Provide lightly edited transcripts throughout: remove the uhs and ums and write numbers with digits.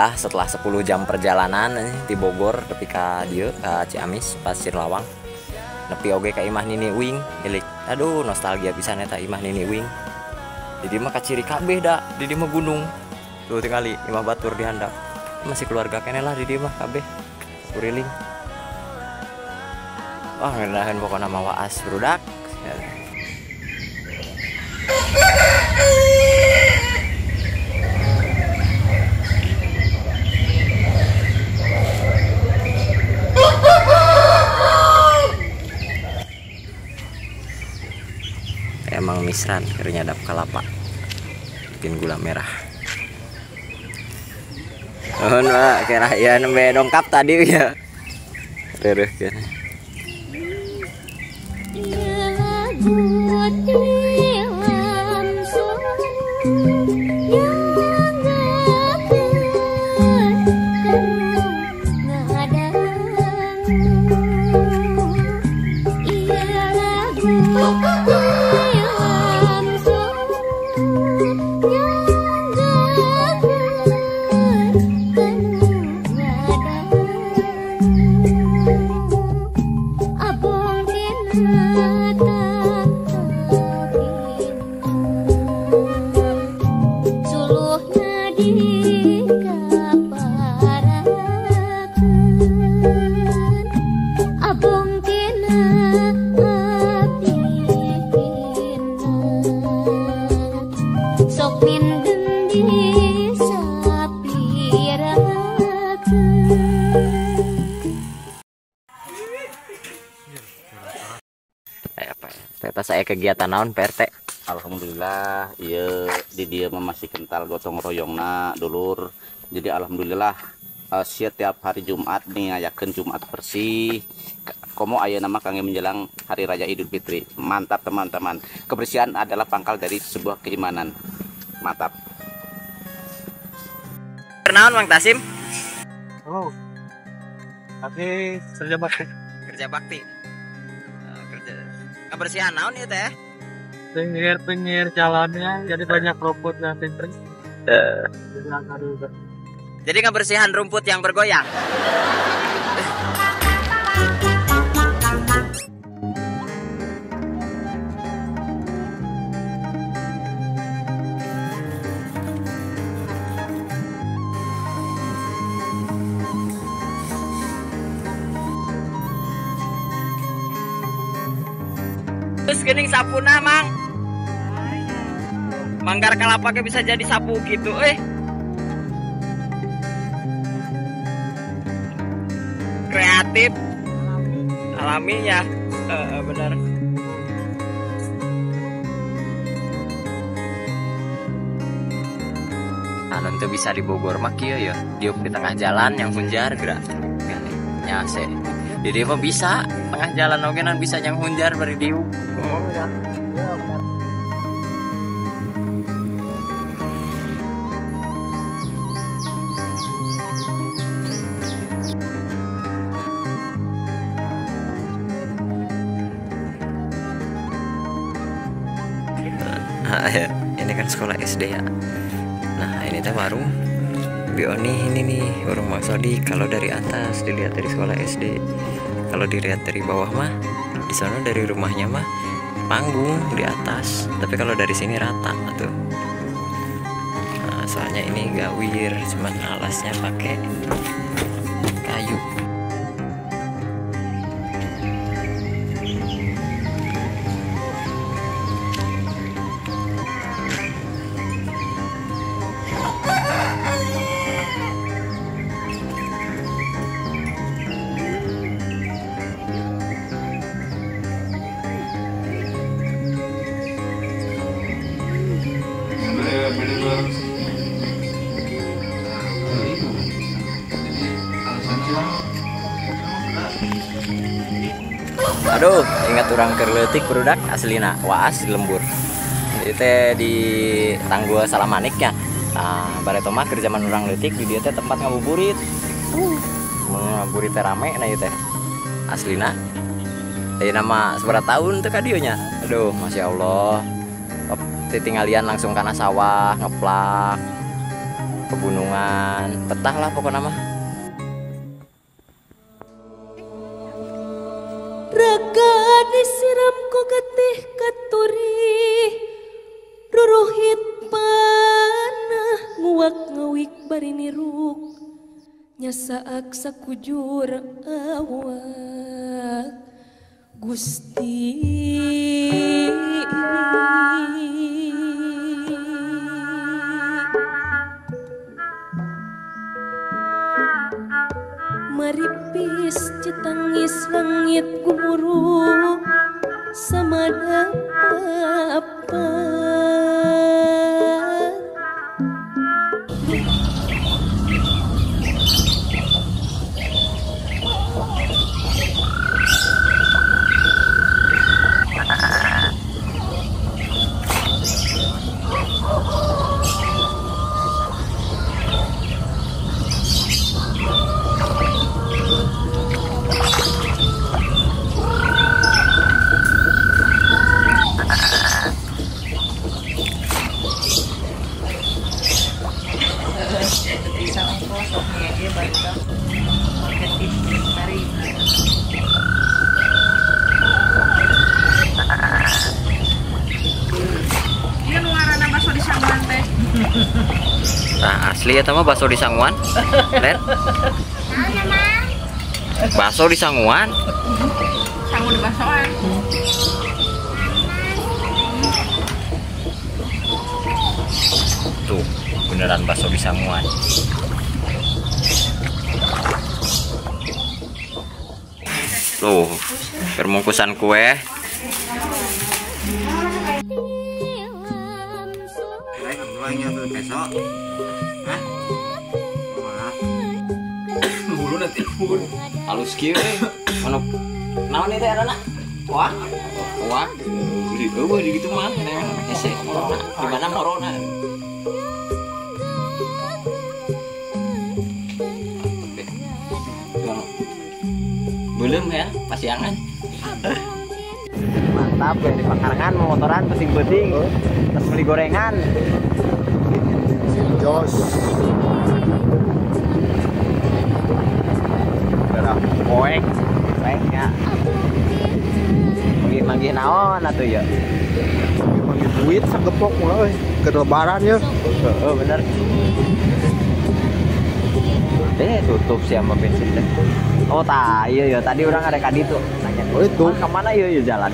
Alhamdulillah setelah 10 jam perjalanan di Bogor tepi ka dieu ka Ciamis Pasir Lawang. Nepi oge ka imah Nini Uing ilik. Aduh nostalgia pisan eta imah Nini Uing. Di dieu mah kaciri kabeh da, di dieu mah gunung. Tuh tingali imah batur di handap. Masih keluarga keneh lah di dieu mah kabeh. Kuriling. Wah ngeunaheun pokona mah waas barudak. Emang misran keur nyadap kalapa bikin gula merah. Nuhun Pak, kira ya nembe dongkap tadi ya. Reureun keneh. Saya kegiatan naon PRT? Alhamdulillah, iya di dia masih kental gotong royongna dulur. Jadi alhamdulillah setiap hari Jumat nih ngayakeun Jumat bersih. Komo aya nama kangge menjelang Hari Raya Idul Fitri. Mantap teman-teman. Kebersihan adalah pangkal dari sebuah keimanan. Mantap. Naon Mang Tasim? Oh. Tapi kerja bakti. Kerja bakti. Kebersihan naon ieu teh? Pinggir-pinggir jalannya jadi banyak rumput yang pinggir. Jadi kebersihan rumput yang bergoyang. Terus geuning sapuna Mang. Manggar kalapa ge bisa jadi sapu gitu Kreatif. Alaminya. Benar. Anu teu bisa di Bogor mah kieu ya. Diuk di tengah jalan yang hunjar gerak. Nyase. Di dieu mah bisa tengah jalan oge nan bisa yang hunjar bari diuk. Oh ya. Nah, ini kan sekolah SD ya. Nah, ini teh warung Bioni ini nih, warung Mang Sodik. Kalau dari atas dilihat dari sekolah SD. Kalau dilihat dari bawah mah di sana dari rumahnya mah panggung di atas. Tapi kalau dari sini rata tuh. Nah, soalnya ini gawir, cuman alasnya pakai kayu. Aduh, ingat urang keur leutik barudak aslina waas di lembur. Ieu teh di Tanggul Salamaniknya. Nah, bareto mah keur zaman urang leutik di dieu teh tempat ngabuburit. Ngabuburit teh rame nah ieu teh. Aslina. Ayeuna mah sabaraha tahun teh ka dieu nya. Aduh, Masya Allah. Tingalian langsung kana sawah, ngeplak. Pegunungan, petah lah pokoknya mah. Raga disiram ku getih katuri, ruruhit panah nguak ngawik bari niruk, nyasaak sakujur awak Gusti. Maripis citangis langit gumuruh samada apa. Nah, asli ya mah bakso di Sanguan. Ler. Bakso di Sanguan. Sangu di baksoan. Tuh, beneran bakso di Sanguan. Tuh, perbungkusan kue. Halus kieu anu naon ieu teh aranna? Wah. Wah. Eueuh di kitu mah hese morona. Di mana morona? Belum ya, pasiangan. Mantap ya di pakarangan motoran pesing-pesing. Terus beli gorengan. Jos. Poek, poek ya. Manggih naon atuh ya? Manggih duit sagepok mah euy, ke lebaran ya. Heeh, bener. Tutup sih sama bensin teh. Oh, tah iya ya, tadi orang ada kadi tuh nanya. Oh, itu. Kemana iya ya jalan?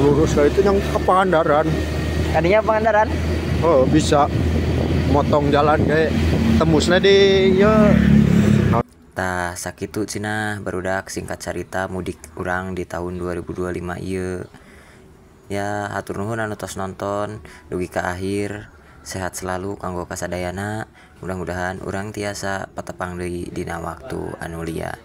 Lurus ke itu yang ke Pangandaran. Kadinya Pangandaran? Oh, bisa. Motong jalan kayak tembusnya di ya. Tah sakitu cenah barudak singkat carita mudik urang di tahun 2025 ieu. Ya hatur nuhun anu tos nonton dugi ka akhir. Sehat selalu kanggo kasadayana. Mudah-mudahan urang tiasa patepang deui dina waktu anu liya.